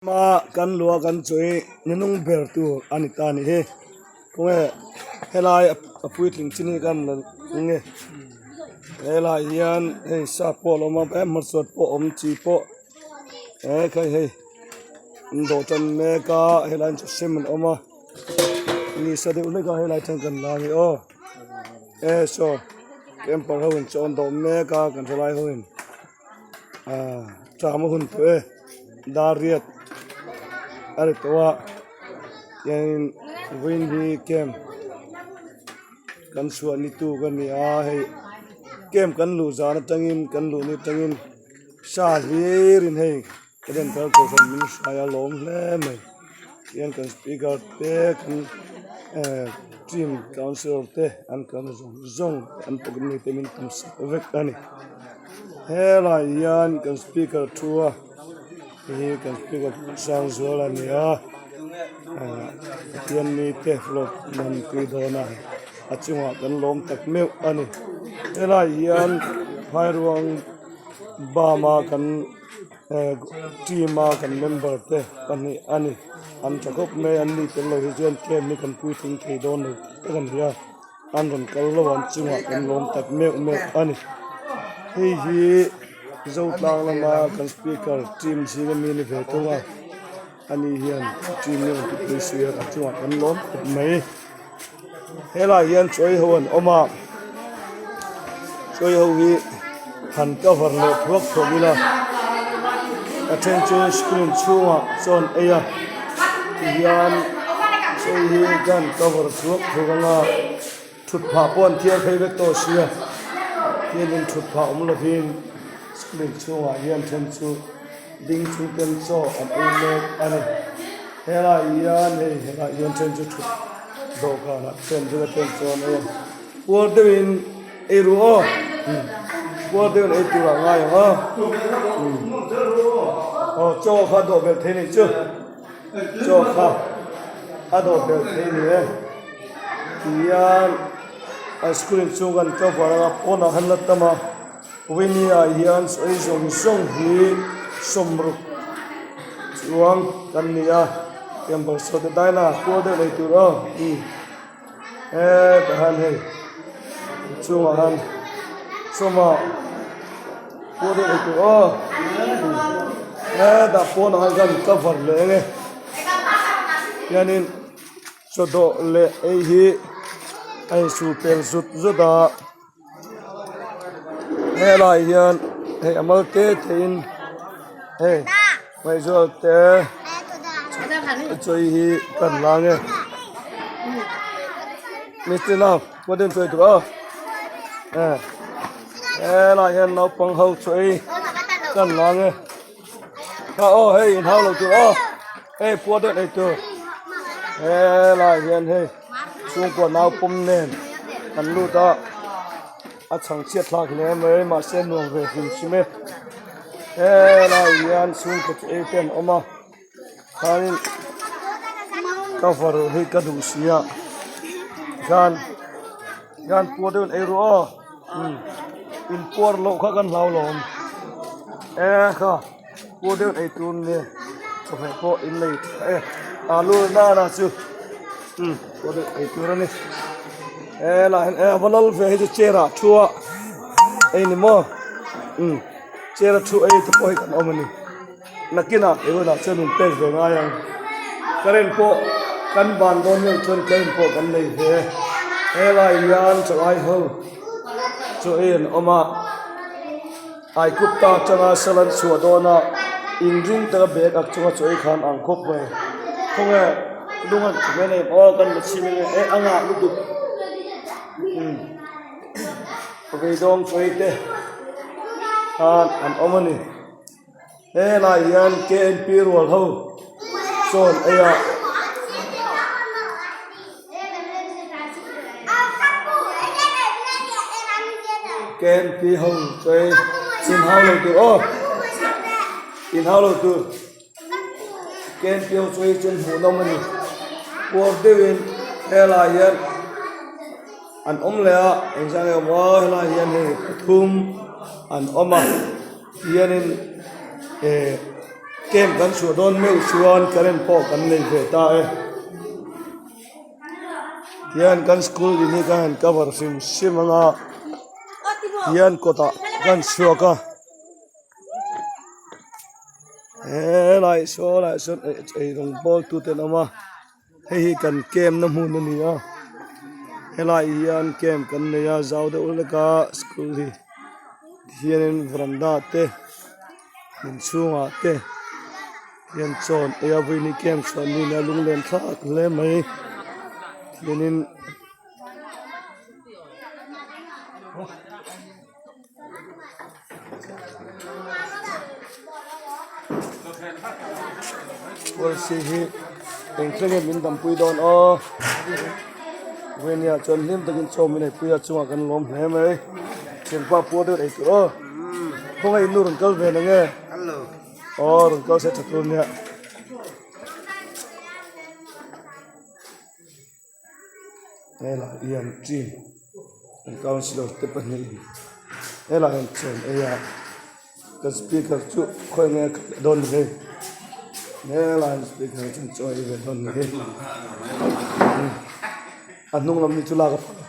Hma kan lua kan chawi ninung ber tur a ni ta a ni hi khawnge helai a puitling chin hi kan la eng e helai hian hei sap pawh a lo awm a he hmarchawt pawh a awm chi pawh he khai hei an dawh tan mek a helai chu sem an awm a ni sa deuh hlek a helai atang kan la a ni aw e saw camper ho in chaw an dawh mek a kan thalai ho in. Aaa ṭam a hun tawh e dar riat a ri tawh a tiangin vawiin hi camp kan chhuah ni tuk a ni a hei camp kan luh zan atangin kan luh ni atangin sa hlirin hei ka den thar kohhran min hrai a lawm hle mai tihian kan speaker te kan ehh team councillor te an kalna zawng zawng an pawh mi te min tum sak vek a ni helai hian kan speaker thu a hei hi kan speaker Sangzuala a ni a ahh Pathian mi te hlawp nan pui dawn a a chungah kan lawm tak meuh a ni helai hian phairuang bam a kan. Team a kan member te pahnih a ni an tha khawp mai an ni tel lo hi chuan camp hi kan puitling thei dawn lo tih tak a ni a an rawn kal lo an chungah kan lawm tak meuh meuh a ni hei hi Zotlang lama kan speaker team zinga mi ni ve thung a ani hian team hi a rawn tipui si a a chungah kan lawm khawp mai. Helaiah hian chawi ho an awm a chawi ho hi han cover leh thuak thuak ila a then chu screen chhungah chuan ei a tihian chawi hi kan cover thuak thuak anga thut phah pawh an thiar phei vek tawh sia tihianin thut phah awm lovin screen chhungah hian then chu. Ding chung ten chaw an ei mek a ni. Helai hian hei helai hian then chu thut dawhkanah ten chu ten chaw an ei a. Puar deuhin ei ru aw. Puar deuhin ei turah ngai ang aw. Aw chaw kha dawh belh thei nih chu. Chaw kha a dawh belh thei ni e. Tihian ice cream chung kan cover anga pawnah khan la tam a. Winnie ah hian sawi zawng zawng hi sawmruk chuang kan ni a temper saw te daila kual deuh nei tur aw umm hetah hian hei chungah hian sawma kual deuh nei tur aw umm hetah pawnah hian kan cover leh ang e hianin chawdawh leh ei hi a insul pel zut zut a. Helai hian hei a mal te te in hei ngaihzual te chawi hi kan lang e mistiri nau pawh den chawi tur aw eh helai hian naupang ho chawi kan lang e kha aw hei inhau lo tur aw hei puar deuh nei tur helai hian hei. Chhungkua nau pawm nen an lut a a chhang chhiat thlak hle mai mahse nuam ve hrim hrim e helai hian chhungkaw chu ei te an awm a khanin cover hi ka duh si a tikhan tikhan puar deuhin ei ru aw umm inpuar loh kha kan hlau lo awm e kha. Pu deuh ei tur nge chawhmeh pawh in lei tha e alu nana chu umm pu deuh ei tur a ni helai hian a va lal ve hei chu chair ah thu a ei ni maw umm chair a thu ei te pawh hi kan awm a ni nakinah ei hunah chuan in pek ve ngai ang current pawh kan ban dawn meuh chuan current pawh kan nei ve helai hian chawlai ho chaw ei an awm a. Aigupta atanga sal an chhuah dawn a, inring taka bag ak chunga chaw ei khan ang khawp mai. Khawnge lung an chhum em em aw kan la chhim em e a ngah lutuk. Umm veidawng chaw ei te khan an awm a ni. Helai hian KNP rual ho chaw an ei a. KNP ho chawi in hau lo tur aw in hau lo tur KNP ho chawi chu an hmuh nawm a ni puar deuhin helai hian an awm leh a engzah nge awm aw helai hian hei pathum an awm a hianin eh. Camp kan chhuah dawn meuh chuan current pawh kan nei ve ta e. Tihian kan school in hi kan han cover hrim hrim ang a tihian kawtah kan chhuak a helai saw lai sawn eirawng bawl tute an awm a hei hi kan camp na hmun a ni a helai hian camp kan nei a zau deuh hlek a school hi tihianin varanda te inchhungah te. Hian chawn ei a vawiin hi camp chhuah ni nia lunglen thlak hle mai chuanin policy hi eng thleng nge min dampui dawn aw vawiin ah chuan hlim takin chaw min eipui a chungah kan lawm hle mai thianpa puar deuh ei tur aw khawngaih in nu rawn kal ve na nge. Aw rawn kal se tha tur nia. Helai hian team an councillor te pahnihin helai hian chawn ei a kan speaker chu khawi nge a kal leh dawn ni hei helai hian speaker chuan chaw a ei ve dawn ni hei a hnung lam hi chu lak a phal.